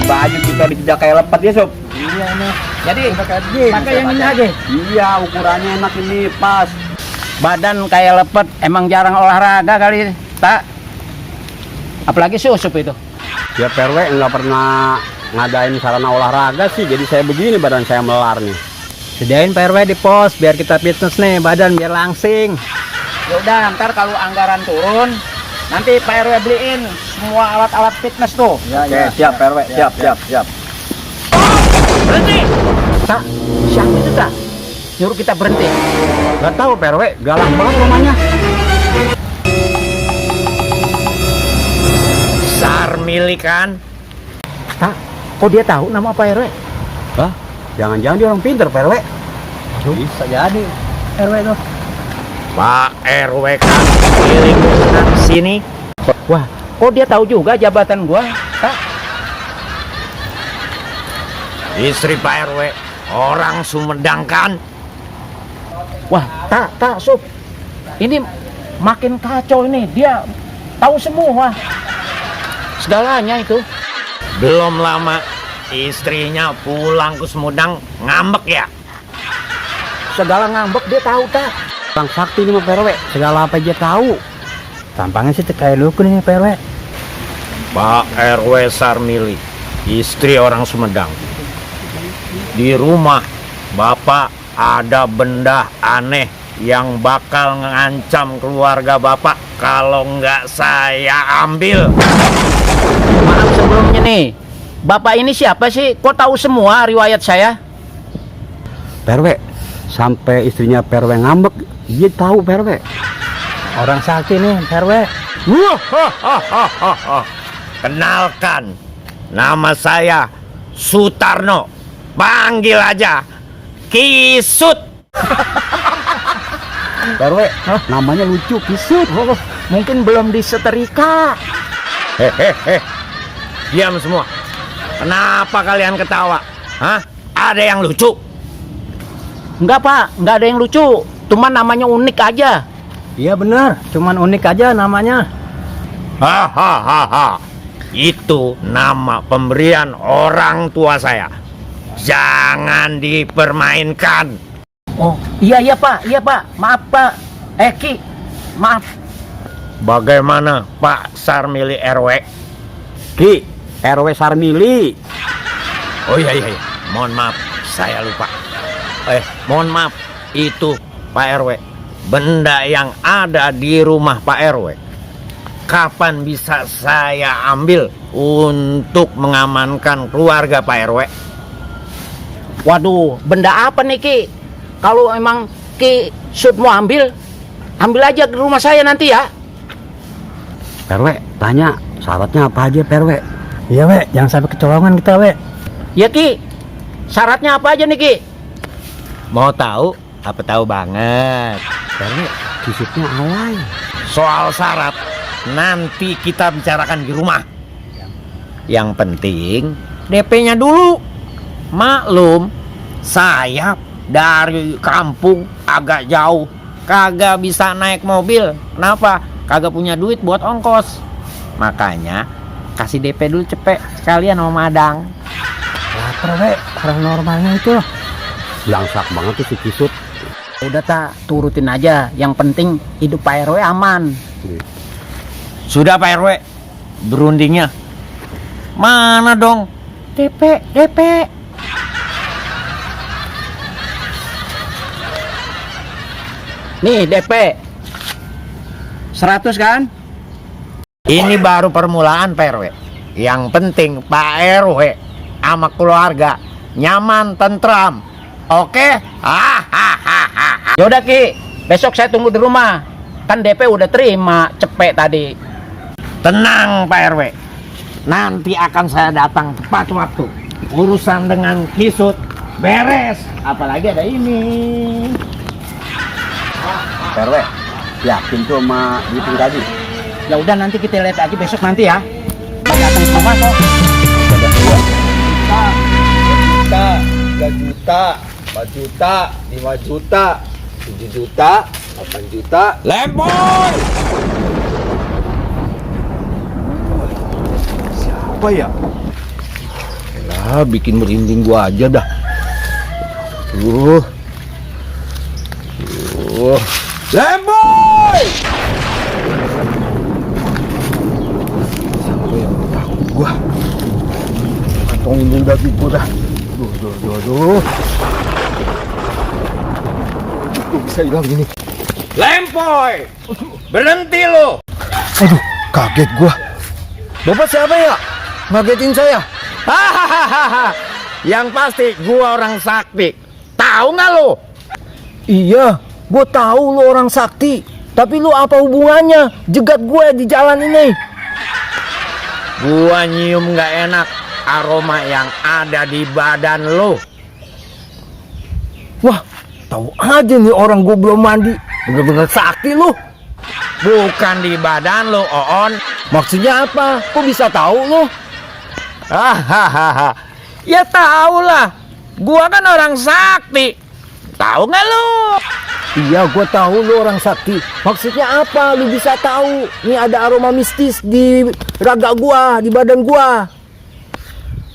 baju kita tidak kayak lepet ya sob. Iya nih. Jadi Pakai yang ini aja. iya, ukurannya enak ini pas. Badan kayak lepet, emang jarang olahraga kali, tak? Apalagi susup itu. Ya PRW nggak pernah ngadain sarana olahraga sih, jadi saya begini badan saya melar nih. Sediain PRW di pos biar kita fitness nih, badan biar langsing. Ya udah, ntar kalau anggaran turun, nanti Pak RW beliin semua alat-alat fitness tuh. Oke, siap PRW, siap. Berhenti! Tak, siapa itu tak? Nyuruh kita berhenti. Gak tahu PRW, galak banget rumahnya. Sarmili kan? Tak, kok dia tahu nama Pak RW? Hah? Jangan-jangan dia orang pinter PRW. Bisa jadi RW tuh. Pak RW kan milik sini. Wah, kok dia tahu juga jabatan gua? Tak? Istri Pak RW orang Sumedang kan? Wah, tak, Sup. Ini makin kacau ini. Dia tahu semua. Segalanya itu. Belum lama istrinya pulang ke Sumedang ngambek ya. Segala ngambek dia tahu tak? Bang Sakti ini mah PRW, segala apa aja tahu. Tampangnya sih kayak lu nih PRW. Pak RW Sarmili, istri orang Sumedang. Di rumah Bapak ada benda aneh yang bakal ngancam keluarga Bapak kalau nggak saya ambil. Maaf sebelumnya nih, Bapak ini siapa sih? Kok tahu semua riwayat saya? PRW, sampai istrinya PRW ngambek, dia tahu PRW. Orang sakti nih PRW. Kenalkan, nama saya Sutarno. Panggil aja Kisut. PRW, namanya lucu, Kisut. Mungkin belum disetrika. Hehehe. Diam semua. Kenapa kalian ketawa? Hah? Ada yang lucu? Enggak, Pak. Enggak ada yang lucu. Cuma namanya unik aja. Iya bener, cuman unik aja namanya. Hahaha. Itu nama pemberian orang tua saya. Jangan dipermainkan. Oh, iya Pak. Maaf Pak. Ki, maaf. Bagaimana Pak Sarmili RW? Ki, RW Sarmili. Oh iya. Mohon maaf, saya lupa. Mohon maaf. Itu Pak RW. Benda yang ada di rumah Pak RW. Kapan bisa saya ambil untuk mengamankan keluarga Pak RW? Waduh, benda apa nih Ki? Kalau emang Ki Sud mau ambil aja ke rumah saya nanti ya. PRW, tanya syaratnya apa aja PRW? Iya we, jangan sampai kecolongan kita we. Ya Ki, syaratnya apa aja nih Ki? Mau tahu? Apa tahu banget? PRW, Kisutnya alay. Soal syarat nanti kita bicarakan di rumah. Yang penting DP-nya dulu. Maklum, saya dari kampung agak jauh, kagak bisa naik mobil. Kenapa? Kagak punya duit buat ongkos. Makanya kasih DP dulu cepet sekalian sama Madang. Lapar we, orang normalnya itu. Langsak banget tuh si Kisut. Udah tak, turutin aja. Yang penting hidup Pak RW aman. Sudah Pak RW, berundingnya mana dong? DP. Nih DP 100 kan? Ini baru permulaan Pak RW. Yang penting Pak RW sama keluarga nyaman, tentram. Oke? Yaudah Ki, besok saya tunggu di rumah. Kan DP udah terima, cepet tadi. Tenang Pak RW, nanti akan saya datang tepat waktu. Urusan dengan Kisut beres. Apalagi ada ini. PRW, yakin tuh sama duitin tadi? Ya udah nanti kita lihat aja besok nanti ya. Saya datang ke rumah kok. Juta, 3 juta, 4 juta, 5 juta, 7 juta, 8 juta. Lemboy! Siapa ya? Bikin merinding gua aja dah. Lemboy! Siapa yang takut gua? Kantongin dulu dah gua dah. Aduh. Kok bisa hilang gini? Lempoy! Berhenti lo! Aduh, kaget gua. Bapak siapa ya? Ngagetin saya. Hahaha. Yang pasti gua orang sakti. Tahu nggak lo? Iya, gua tahu lu orang sakti. Tapi lu apa hubungannya jegat gue di jalan ini? Gua nyium nggak enak aroma yang ada di badan lo. Wah, tahu aja nih orang gue belum mandi. Bener-bener sakti lu. Bukan di badan lo, Oon. Maksudnya apa? Kok bisa tahu lu? Hahaha. Ya tahu lah. Gua kan orang sakti. Tahu nggak lo? Iya, gue tahu lu orang sakti. Maksudnya apa? Lu bisa tahu? Ini ada aroma mistis di raga gua, di badan gua.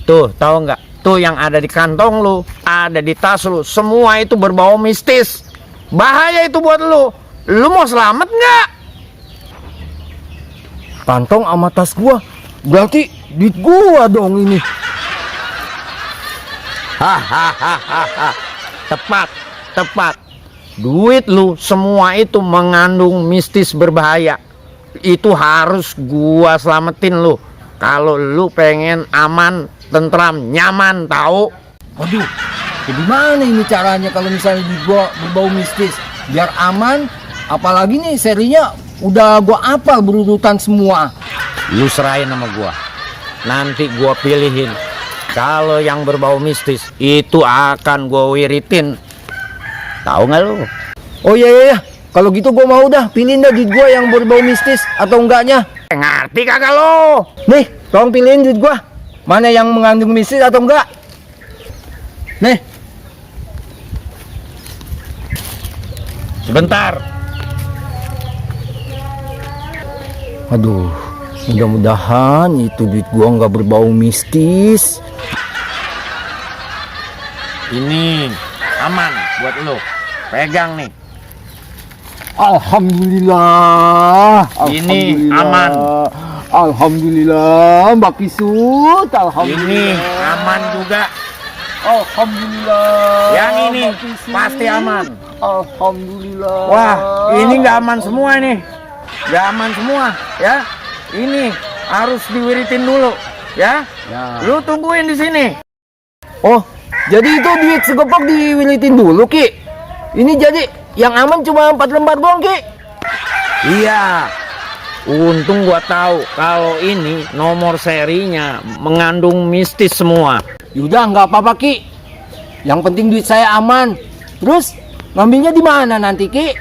Tuh, tahu nggak? Tuh yang ada di kantong lu, ada di tas lu, semua itu berbau mistis. Bahaya itu buat lu. Lu mau selamat nggak? Kantong sama tas gua. Berarti duit gua dong ini. Hahaha. Tepat. Duit lu semua itu mengandung mistis berbahaya. Itu harus gua selamatin lu. Kalau lu pengen aman, tentram, nyaman, tahu? Waduh, gimana ini caranya kalau misalnya duit gua berbau mistis? Biar aman, apalagi nih serinya udah gua apal berurutan semua. Lu serahin sama gua. Nanti gua pilihin. Kalau yang berbau mistis itu akan gua wiritin. Tahu nggak lu? Oh iya. Kalau gitu gua mau dah pilihin dah duit gua yang berbau mistis atau enggaknya. Ngerti kagak lo? Nih, tolong pilihin duit gua. Mana yang mengandung mistis atau enggak? Nih. Sebentar. Aduh, mudah-mudahan itu duit gua nggak berbau mistis. Ini aman buat lo. Pegang nih. Alhamdulillah. Ini aman. Alhamdulillah, Mbak Kisut. Alhamdulillah. Ini aman juga. Alhamdulillah. Yang ini Mbak Kisut. pasti aman. Alhamdulillah. Wah, ini nggak aman semua nih. Nggak aman semua, ya. Ini harus diwiritin dulu, ya. Lu tungguin di sini. Oh, jadi itu duit segepok diwilitin dulu, Ki. Ini jadi yang aman cuma 4 lembar doang, Ki. Iya. Untung gua tahu kalau ini nomor serinya mengandung mistis semua. Yaudah, nggak apa-apa, Ki. Yang penting duit saya aman. Terus ngambilnya di mana nanti, Ki?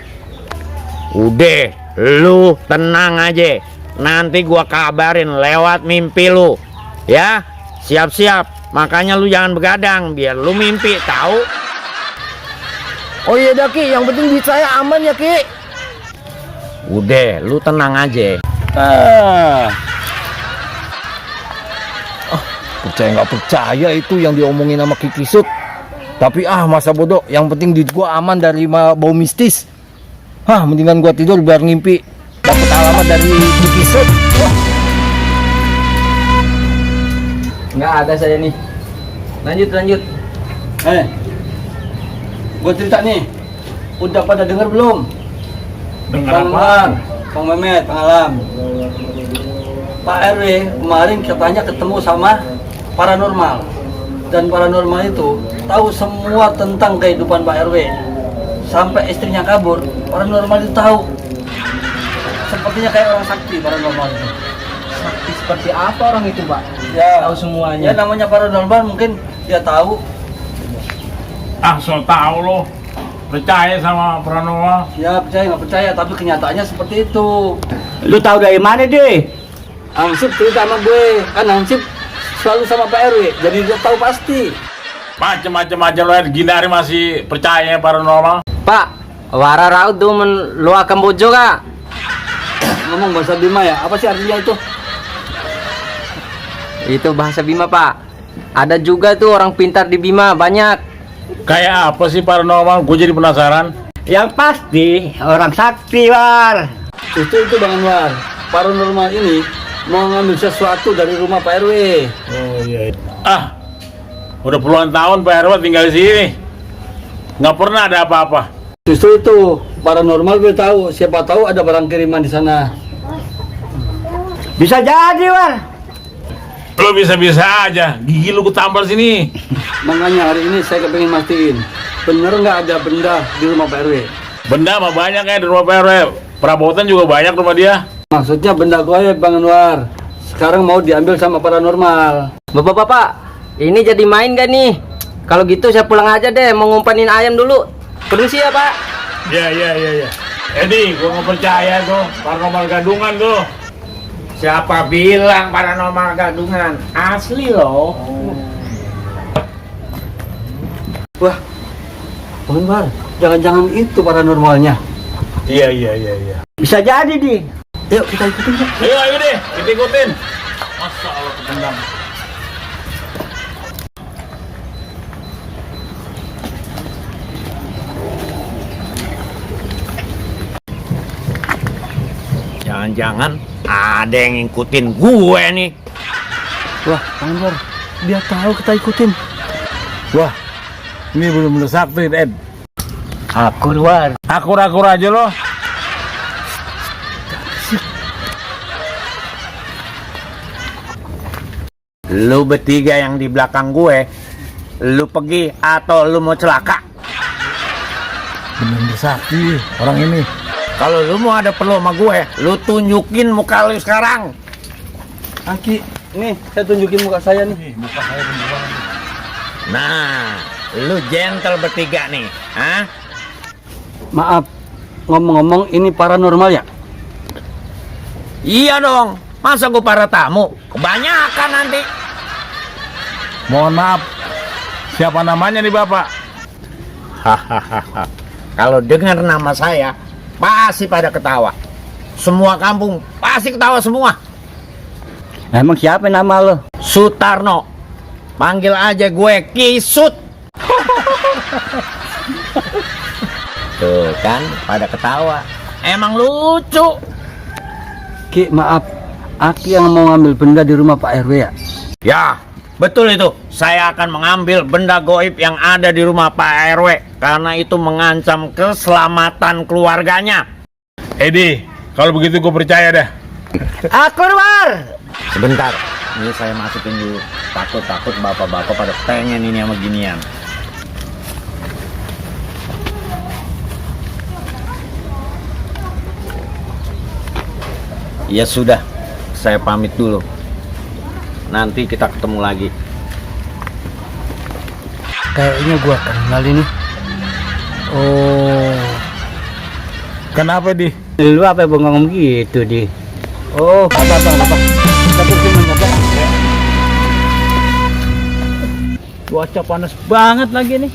Udah, lu tenang aja. Nanti gua kabarin lewat mimpi lu. Ya, siap-siap. Makanya lu jangan begadang biar lu mimpi, tahu? Oh iya dah, Ki. Yang penting duit saya aman ya, Ki. Udah, lu tenang aja. Percaya nggak percaya itu yang diomongin sama Ki Kisut. Tapi masa bodoh. Yang penting duit gua aman dari bau mistis. Mendingan gua tidur biar ngimpi dapat alamat dari Ki Kisut. Nggak ada saya nih. Lanjut. Gue cerita nih. Udah pada denger belum? Dengar Bang apa? Bang, Bang Mehmet, Bang Alam. Pak RW kemarin katanya ketemu sama paranormal. Dan paranormal itu tahu semua tentang kehidupan Pak RW. Sampai istrinya kabur, paranormal itu tahu. Sepertinya kayak orang sakti paranormal itu. Sakti seperti apa orang itu, Pak? Ya, Tahu semuanya. ya namanya paranormal mungkin dia tahu. So tahu lo. Percaya sama paranormal? Ya percaya nggak percaya, tapi kenyataannya seperti itu. Lu tahu dari mana deh? Hansip cerita sama gue, kan Hansip selalu sama Pak RW, jadi dia tahu pasti. Macem-macem aja lo, gini hari masih percaya paranormal? Pak, wara raut tuh lu akan bojo kak? Ngomong bahasa Bima ya, apa sih artinya itu? Itu bahasa Bima, Pak. Ada juga tuh orang pintar di Bima, banyak. Kayak apa sih paranormal? Gue jadi penasaran. Yang pasti orang sakti, War. Justru itu Bang Anwar, paranormal ini mau ngambil sesuatu dari rumah Pak RW. Oh iya. Ah, udah puluhan tahun Pak RW tinggal di sini. Nggak pernah ada apa-apa. Justru itu paranormal gue tahu, siapa tahu ada barang kiriman di sana. Bisa jadi, War. Lo bisa-bisa aja. Gigi lu gue tampar sini. Makanya hari ini saya kepengen mastiin, bener nggak ada benda di rumah Pak RW? Benda mah banyak ya di rumah Pak RW. Perabotan juga banyak rumah dia. Maksudnya benda goib Bang Anwar. Sekarang mau diambil sama paranormal. Bapak-bapak, ini jadi main gak nih? Kalau gitu saya pulang aja deh, mau ngumpanin ayam dulu. Permisi ya, Pak. Iya. Edi, gue nggak percaya tuh paranormal gadungan tuh. Siapa bilang paranormal gadungan? Asli loh. Wah, Bang Anwar, jangan-jangan itu paranormalnya. Iya. Bisa jadi, Di. Yuk kita ikutin ya. Ayo deh, kita ikutin. Masa Allah ketendang. Jangan-jangan ada yang ngikutin gue nih. Wah, Bang Anwar, dia tahu kita ikutin. Wah, ini belum sakti, Ed. Akur, War. Akur-akur aja loh. Lu bertiga yang di belakang gue, lu pergi atau lu mau celaka? Bener sakti orang ini. Kalau lu mau ada perlu sama gue, lu tunjukin muka lu sekarang. Aki, nih saya tunjukin muka saya nih. Nah, lu gentle bertiga nih, ah? Maaf, ngomong-ngomong ini paranormal ya? Iya dong, masa gue para tamu? Kebanyakan nanti. Mohon maaf. Siapa namanya nih Bapak? Hahaha. Kalau dengar nama saya, pasti pada ketawa. Semua kampung pasti ketawa semua. Emang siapa nama lo? Sutarno. Panggil aja gue Kisut. Tuh kan, pada ketawa. Emang lucu. Ki, maaf. Aki yang mau ngambil benda di rumah Pak RW ya? Ya, betul itu. Saya akan mengambil benda goib yang ada di rumah Pak RW karena itu mengancam keselamatan keluarganya. Edi, kalau begitu gue percaya dah. Akur, War. Sebentar, ini saya masukin dulu. Takut bapak-bapak pada pengen ini sama ginian. Ya sudah, saya pamit dulu. Nanti kita ketemu lagi. Kayaknya gua kenal ini. Oh, Kenapa Di? Lu apa bengong gitu, Di? oh, apa. Kita pergi Bapak. Cuaca panas banget lagi nih.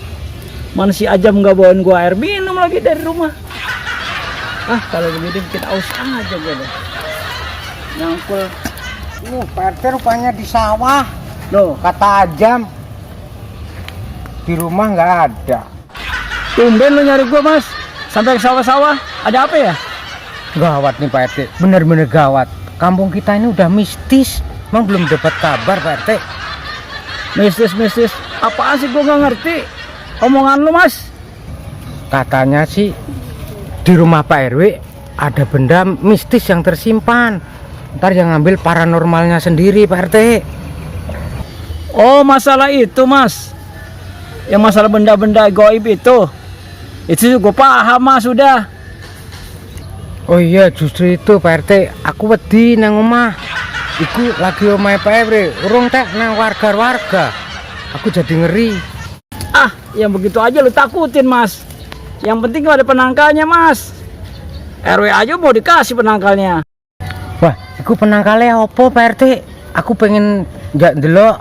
Mana si Ajam nggak bawain gua air minum lagi dari rumah. Ah, kalau begitu kita aus aja gua deh. Nyangkul. Pak RT rupanya di sawah. Loh, Kata Ajam, di rumah nggak ada. tumben lu nyari gua, Mas. Sampai ke sawah-sawah. Ada apa ya? Gawat nih Pak RT, bener-bener gawat. Kampung kita ini udah mistis. Emang belum dapat kabar Pak RT. Mistis. Apaan sih gua nggak ngerti. Omongan lu, Mas. Katanya sih di rumah Pak RW ada benda mistis yang tersimpan. Ntar yang ngambil paranormalnya sendiri Pak RT. Oh, masalah itu, Mas. Yang masalah benda-benda goib itu. Itu gue paham, Mas, sudah. Oh iya, justru itu Pak RT. Aku wedi nang omah. Iku lagi omahe Pak RW. Urung tek nang warga-warga. Aku jadi ngeri. Ah, yang begitu aja lu takutin, Mas. Yang penting ada penangkalnya, Mas. RW aja mau dikasih penangkalnya. Wah, iku penangkalnya opo Pak RT? Aku pengen jak ndelok.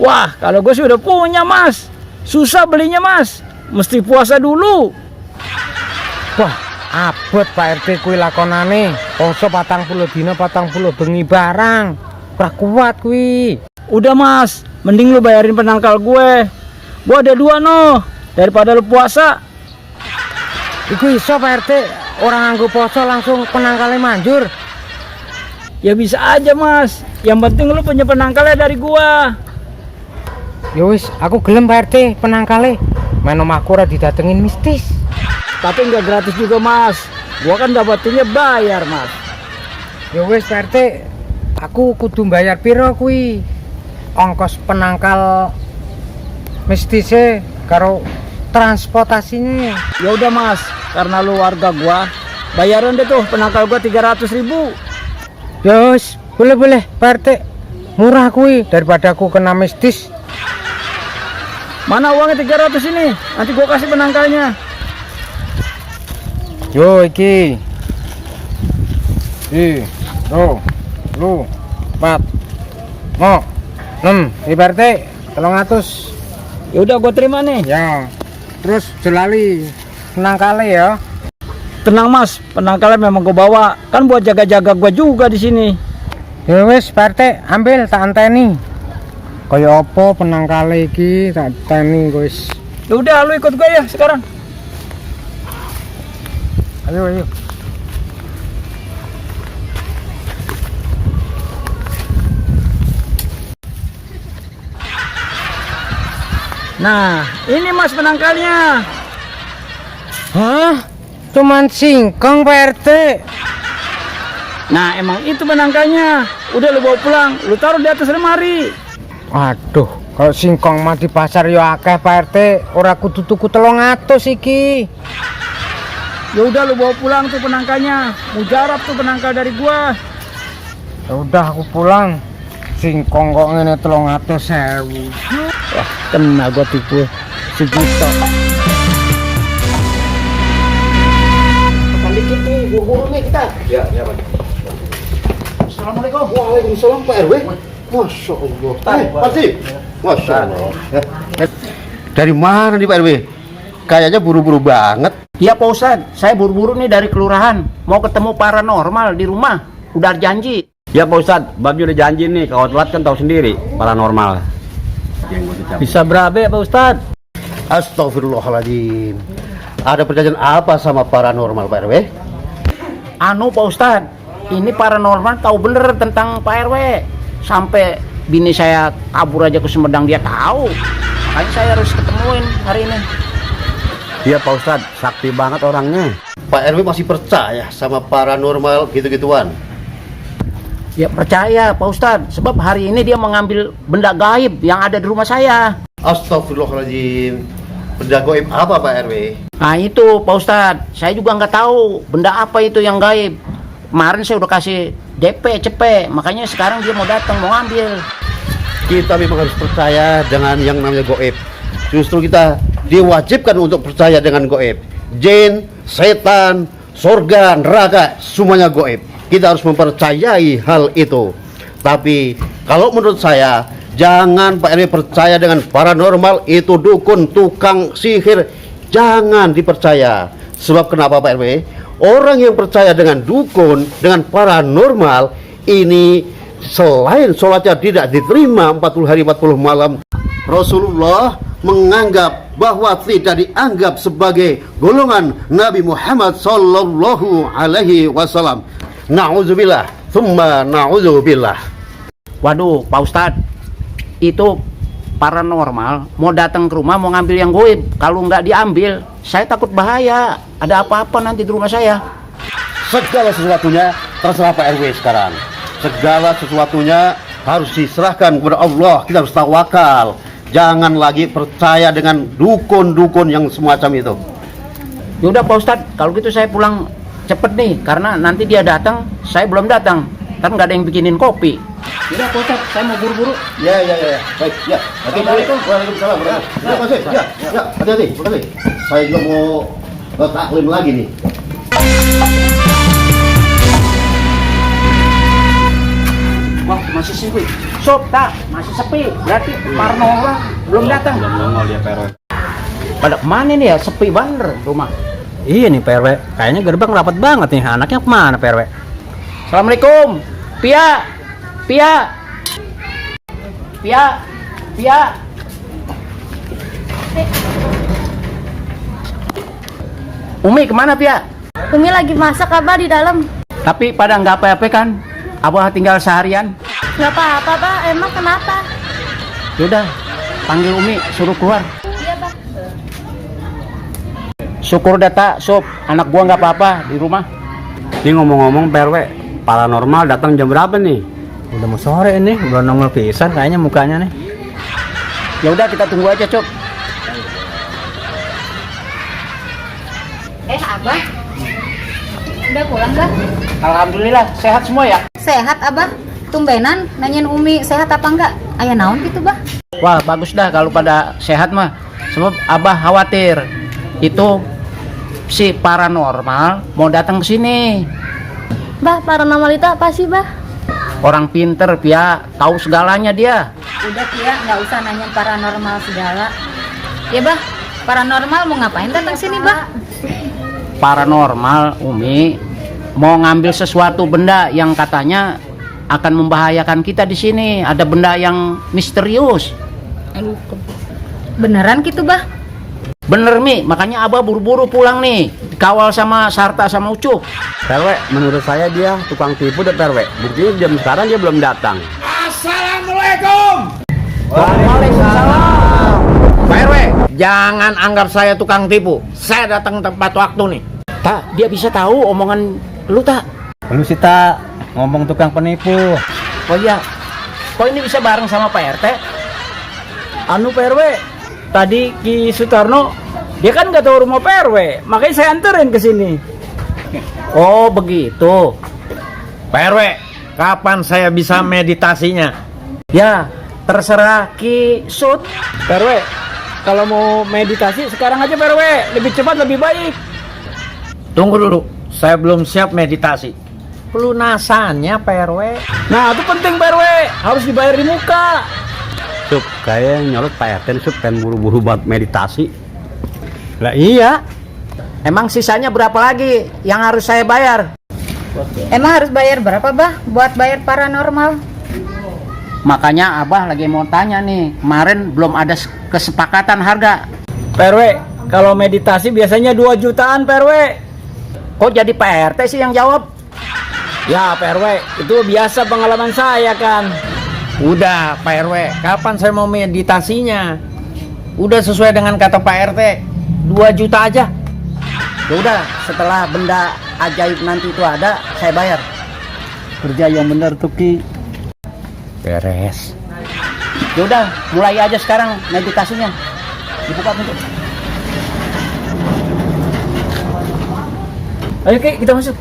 Wah, kalau gue sudah punya, Mas. Susah belinya, Mas. Mesti puasa dulu. Wah, abot Pak RT kuwi lakonane. Poso 40 dina 40 bengi barang. Ora kuat kuwi. Udah mas, mending lu bayarin penangkal gue. Gue ada 2 noh, daripada lu puasa. Iku iso Pak RT, orang nganggo poso langsung penangkalnya manjur. Ya bisa aja mas, yang penting lu punya penangkalnya dari gua. Ya wis, aku gelem Pak RT penangkalnya. Main omahku ora didatengin mistis. Tapi nggak gratis juga mas, gua kan dapatinnya bayar mas. Ya wis Pak RT, aku kudu bayar piro kuwi? Ongkos penangkal mistisnya karo transportasinya. Ya udah mas, karena lu warga gua, bayaran deh tuh penangkal gua 300.000. Yos, boleh Pak RT. Murah kuwi daripada aku kena mistis. Mana uangnya 300 ini? Nanti gua kasih penangkalnya. Yo iki. Lu 4 mau 6 iki Pak RT 300. Ya udah gua terima nih. Ya. Terus jelali penangkalnya ya. Tenang mas, penangkalnya memang gua bawa. Kan buat jaga-jaga gua juga di sini. Ya wis Pak RT, ambil tak anteni. Kaya apa penangkal iki tak anteni guys. Ya udah lu ikut gua ya sekarang. Ayo. Nah, ini mas penangkalnya. Hah? Cuman singkong Pak RT. Nah, emang itu penangkalnya. Udah lu bawa pulang, lu taruh di atas lemari. Aduh, kalau singkong mah di pasar yo akeh Pak RT, ora kudu tuku 300 iki. Ya udah lu bawa pulang tuh penangkalnya. Mujarab tuh penangkal dari gua. Ya udah aku pulang. Singkong kok ngene 300.000. Wah, kena gua tipu 1 juta. Tekan dikit nih, buru-buru nih kita. Ya, Pak. Assalamualaikum. Waalaikumsalam Pak RW. Masya Allah. Pasti. Masya Allah. Dari mana nih Pak RW? Kayaknya buru-buru banget. Ya Pak Ustadz, saya buru-buru nih dari kelurahan. Mau ketemu paranormal di rumah. Udah janji. Ya Pak Ustadz, Babnya udah janji nih. Kalau telat kan tahu sendiri, paranormal. Bisa berapa ya Pak Ustadz? Astagfirullahaladzim. Ada perjanjian apa sama paranormal Pak RW? Anu Pak Ustadz, ini paranormal tahu bener tentang Pak RW. Sampai bini saya kabur aja ke Sumedang dia tahu. Makanya saya harus ketemuin hari ini. Iya Pak Ustadz, sakti banget orangnya. Pak RW masih percaya sama paranormal gitu-gituan? Ya percaya Pak Ustadz, sebab hari ini dia mengambil benda gaib yang ada di rumah saya. Astagfirullahaladzim. Benda goib apa Pak RW? Nah itu Pak Ustadz, saya juga nggak tahu benda apa itu yang gaib. Kemarin saya udah kasih DP, CP, makanya sekarang dia mau datang, mau ngambil. Kita memang harus percaya dengan yang namanya goib. Justru kita diwajibkan untuk percaya dengan goib. Jin, setan, surga, neraka, semuanya goib. Kita harus mempercayai hal itu. Tapi kalau menurut saya, jangan Pak RW percaya dengan paranormal, itu dukun, tukang sihir. Jangan dipercaya. Sebab kenapa Pak RW? Orang yang percaya dengan dukun, dengan paranormal, ini selain sholatnya tidak diterima 40 hari 40 malam, Rasulullah menganggap bahwa tidak dianggap sebagai golongan Nabi Muhammad sallallahu alaihi wasallam. Na'udzubillah, thumma na'udzubillah. Waduh Pak Ustadz, itu paranormal mau datang ke rumah mau ngambil yang goib. Kalau nggak diambil, saya takut bahaya. Ada apa-apa nanti di rumah saya. Segala sesuatunya terserah Pak RW sekarang. Segala sesuatunya harus diserahkan kepada Allah. Kita harus tawakal. Jangan lagi percaya dengan dukun-dukun yang semacam itu. Yaudah Pak Ustadz, kalau gitu saya pulang cepet nih, karena nanti dia datang, saya belum datang. Kan nggak ada yang bikinin kopi. Yaudah Pak Ustadz, saya mau buru-buru. Ya. Baik, ya. Assalamualaikum. Waalaikumsalam. Ya, makasih. Ya. Hati-hati, makasih. Saya juga mau taklim lagi nih. Wah, masih sepi. Sob, tak, masih sepi. Berarti paranormal belum datang. Belum dia PRW. Pada kemana nih ya? Sepi bener rumah. Iya nih PRW, kayaknya gerbang rapat banget nih. Anaknya kemana PRW? Assalamualaikum. Pia. Pia. Umi kemana Pia? Umi lagi masak Abah di dalam. Tapi pada nggak apa-apa kan? Abah tinggal seharian. Nggak apa-apa, Bah. Emang kenapa? Yaudah, panggil Umi, suruh keluar. Iya, Bah. Syukur data, Sob. Anak gua nggak apa-apa di rumah. Ini ngomong-ngomong PRW, paranormal datang jam berapa nih? Udah mau sore ini, udah nongol pisan kayaknya mukanya nih. Ya udah kita tunggu aja, Cok. Abah. Udah pulang, Bah? Alhamdulillah, sehat semua ya. Sehat, Abah. Tumbenan nanyain Umi sehat apa enggak? Ayah naon gitu, Bah? Wah, bagus dah kalau pada sehat mah. Sebab Abah khawatir itu si paranormal mau datang ke sini. Bah, paranormal itu apa sih, Bah? Orang pinter, Pia, tahu segalanya dia. Udah, Pia, nggak usah nanyain paranormal segala. Ya, Bah. Paranormal mau ngapain datang sini, Bah? Paranormal, Umi, mau ngambil sesuatu benda yang katanya akan membahayakan kita di sini. Ada benda yang misterius. Beneran gitu, Bah? Bener Mi, makanya Abah buru-buru pulang nih. Dikawal sama Sarta sama Ucup. PRW, menurut saya dia tukang tipu deh PRW. Buktinya jam sekarang dia belum datang. Waalaikumsalam. Pak RW, jangan anggap saya tukang tipu. Saya datang tepat waktu nih. Tak, dia bisa tahu omongan lu tak? Lu sih tak ngomong tukang penipu. Oh iya, kok ini bisa bareng sama Pak RT? Anu PRW, tadi Ki Sutarno dia kan nggak tahu rumah PRW, makanya saya anterin ke sini. Oh begitu. Pak RW, kapan saya bisa meditasinya? Ya, terserah Ki Sut. PRW, kalau mau meditasi sekarang aja PRW, lebih cepat lebih baik. Tunggu dulu, saya belum siap meditasi. Pelunasannya Pak RW. Nah, itu penting PRW, harus dibayar di muka. Sup, kayak nyolot Pak RT Sup, pengen buru-buru buat meditasi. Lah iya. Emang sisanya berapa lagi yang harus saya bayar? Emang harus bayar berapa, Bah? Buat bayar paranormal? Makanya Abah lagi mau tanya nih, kemarin belum ada kesepakatan harga. PRW, kalau meditasi biasanya 2 jutaan PRW. Kok jadi Pak RT sih yang jawab? Ya PRW, itu biasa pengalaman saya kan. Udah Pak RW, kapan saya mau meditasinya? Udah sesuai dengan kata Pak RT, 2 juta aja. Ya udah, setelah benda ajaib nanti itu ada, saya bayar. Kerja yang benar tuh Ki. Beres. Ya udah, mulai aja sekarang meditasinya. Dibuka pintu. Ayo Ki, kita masuk.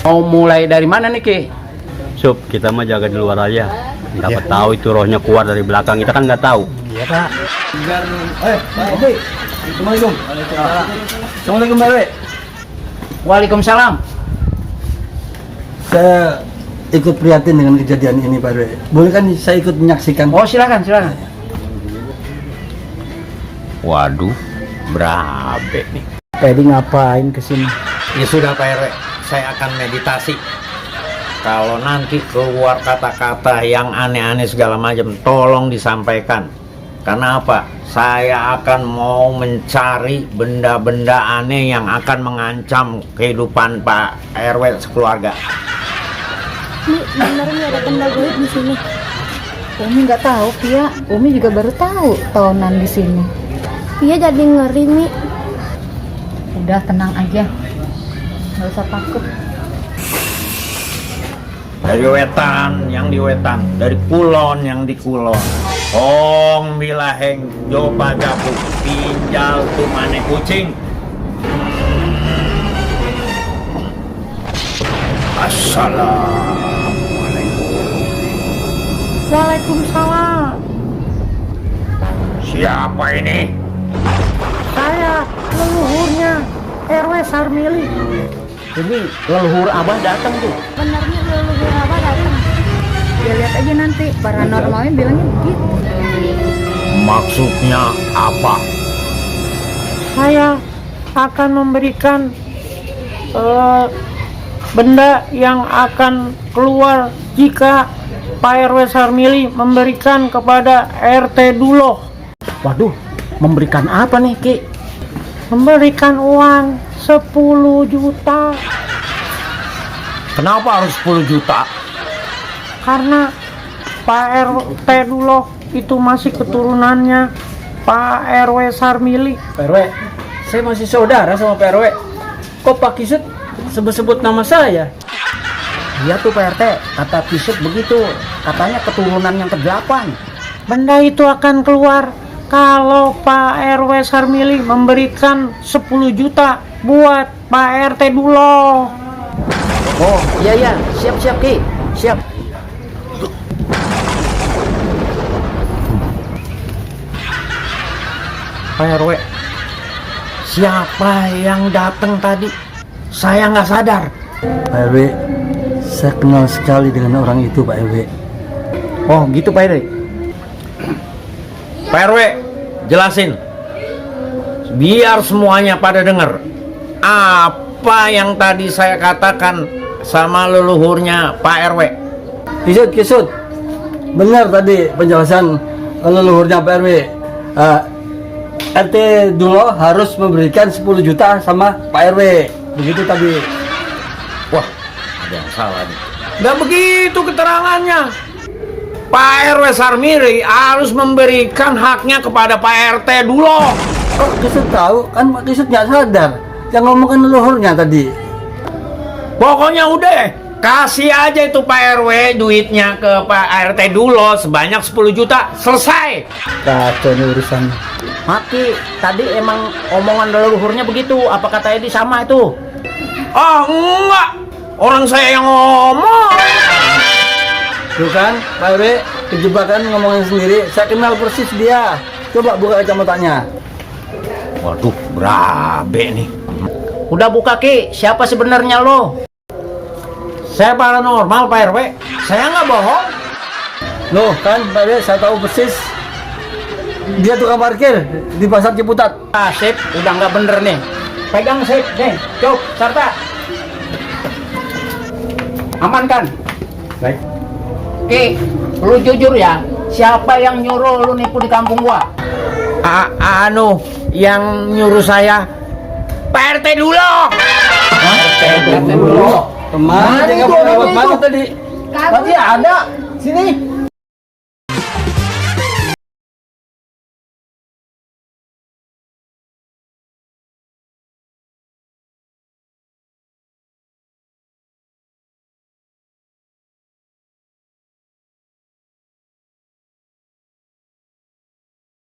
Mau mulai dari mana nih Ki? Sup, kita mah jaga di luar aja. Dapat tahu itu rohnya keluar dari belakang, kita kan nggak tahu. Iya Kak. Oke. Assalamualaikum. Assalamualaikum PRW. Waalaikumsalam. Saya ikut prihatin dengan kejadian ini Pak RW. Boleh kan saya ikut menyaksikan? Oh silakan. Waduh, berabe nih. Tadi ngapain kesini? Ya sudah Pak RW, saya akan meditasi. Kalau nanti keluar kata-kata yang aneh-aneh segala macam, tolong disampaikan. Karena apa? Saya akan mau mencari benda-benda aneh yang akan mengancam kehidupan Pak RW sekeluarga. Nih, bener nih ada benda goib di sini. Umi nggak tahu, Pia. Umi juga baru tahu tahunan di sini. Pia jadi ngeri, Mi. Udah tenang aja, nggak usah takut. Dari wetan yang di wetan, dari kulon yang di kulon. Hong bilaheng jopa japu pinjal tu mane kucing. Waalaikumsalam. Siapa ini? Saya leluhurnya RW Sarmili. Ini leluhur Abah datang tuh. Benernya leluhur apa datang? Ya lihat aja nanti, paranormalnya bilangnya begitu. Maksudnya apa? Saya akan memberikan benda yang akan keluar jika Pak RW Sarmili memberikan kepada RT Duloh. Waduh, memberikan apa nih, Ki? Memberikan uang 10 juta. Kenapa harus 10 juta? Karena Pak RT Duloh itu masih keturunannya Pak RW Sarmili. Pak RW, saya masih saudara sama Pak RW. Kok Pak Kisut sebut-sebut nama saya? Iya tuh Pak RT, kata Kisut begitu, katanya keturunan yang ke-8. Benda itu akan keluar kalau Pak RW Sarmili memberikan 10 juta buat Pak RT Duloh. Oh iya, siap Ki, siap. Pak RW, siapa yang datang tadi? Saya nggak sadar. Pak RW, saya kenal sekali dengan orang itu, Pak RW. Oh gitu Pak RW. Pak RW, jelasin. Biar semuanya pada dengar. Apa yang tadi saya katakan sama leluhurnya Pak RW? Kisut. Benar tadi penjelasan leluhurnya Pak RW. RT Duloh harus memberikan 10 juta sama Pak RW. Begitu tadi. Wah, ada yang salah nih. Nggak begitu keterangannya. Pak RW Sarmili harus memberikan haknya kepada Pak RT Duloh. Kok Kisut tahu? Kan Pak Kisut nggak sadar. Yang ngomongin leluhurnya tadi. Pokoknya udah, kasih aja itu Pak RW duitnya ke Pak RT Duloh sebanyak 10 juta. Selesai. Kacau nih urusan. Maki, tadi emang omongan leluhurnya begitu, apa kata Edi sama itu? Oh enggak, orang saya yang ngomong. Tuh kan, Pak RW kejebakan ngomongin sendiri. Saya kenal persis dia. Coba buka kacamatanya. Waduh, berabe nih. Udah buka Ki, siapa sebenarnya lo? Saya paranormal Pak RW, saya nggak bohong. Loh kan, Pak RW saya tahu persis. Dia tukang parkir di Pasar Ciputat. Ah, sip, udah nggak bener nih. Pegang sip, nih, cuk, Sarta. Aman kan? Baik. Ki, lu jujur ya, siapa yang nyuruh lu nipu di kampung gua? Anu, yang nyuruh saya Pak RT Duloh. RT Duloh. Kemana? Dia nggak boleh lewat mana tadi? Kagak ada. Sini.